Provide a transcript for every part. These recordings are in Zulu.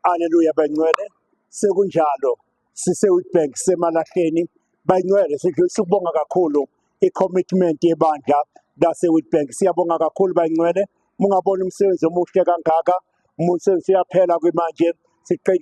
Haleluya bangcwele, sekunjalo sise-Witbank semalahleni bangcwele, sidlulisa ukubonga kakhulu i-commitment yebandla lase-Witbank. Siyabonga kakhulu bangcwele, mungabona umsebenzi omuhle kangaka, umsebenzi uyaphela kwimanje,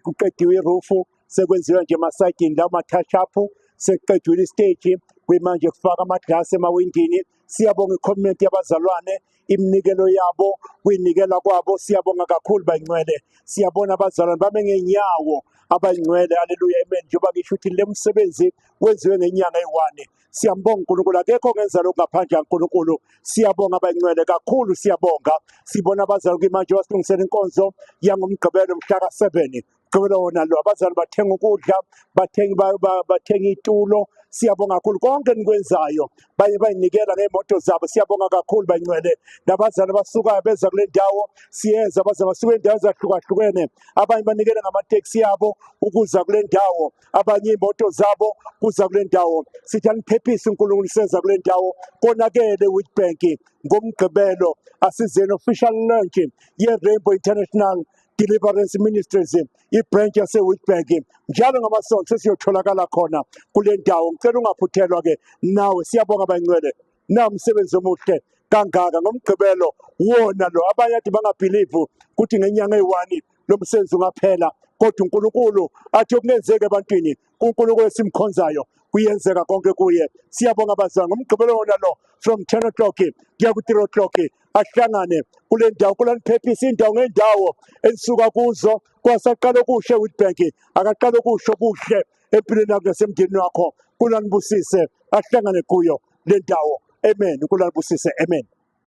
kuqediwe irufu, sekwenziwa nje emasayidini lawo ma-touch up, sekuqediwe isiteji kwimanje kufaka amaglasi emawindini. Siyabonga i-commitment yabazalwane, iminikelo yabo, kuyinikela kwabo, siyabonga kakhulu bangcwele. Siyabona abazalwane bame ngeenyawo abayingcwele, haleluya, amen. Njengoba ngisho ukuthi le msebenzi wenziwe ngenyanga eyi-1, siyambonga uNkulunkulu, akekho ongenza lokhu ngaphandle kaNkulunkulu. Siyabonga abayingcwele kakhulu, siyabonga. Sibona abazali kwimanje basilungisela inkonzo yangoMgqibelo mhla ka-7, Mgqibelo wona lo, abazali bathenga ukudla, bathenga itulo. Siyabonga kakhulu konke enikwenzayo, baye bayinikela ngey'moto zabo. Siyabonga kakhulu bangcwele, nabazali abasukayo beza kule ndawo, siyeza abazali basuka ey'ndaweni ezahlukahlukene, abanye banikele ngamateksi yabo ukuza kule ndawo, abanye iy'moto zabo kuza kule ndawo. Sithi aniphephise uNkulunkulu, seza kule ndawo konakele Witbank ngoMgqibelo, asizeni official launch ye-Rainbow International Deliverance Ministries, i-branch yase-Witbank. Njalo ngamasonto sesiyotholakala khona kule ndawo, ngicela ungaphuthelwa ke nawe. Siyabonga bangcwele, na umsebenzi omuhle kangaka ngoMgqibelo wona lo. Abanye athi bangabhilivu ukuthi ngenyanga eyi-1 lo msebenzi ungaphela, kodwa uNkulunkulu athi okungenzeka ebantwini, kuNkulunkulu esimkhonzayo kuyenzeka konke kuye. Siyabonga bazalwane, ngoMgqibelo wona lo from 10 o'clock kuya ku-3 o'clock, ahlangane kule ndawo. Kulaniphephisa indawo ngendawo enisuka kuzo, kwasaqala okusha eWitbank, akaqala okusho kuhle empilweni yakho nasemndenini wakho. Kulanibusise, ahlangane kuyo le ndawo, amen. Kulanibusise, amen.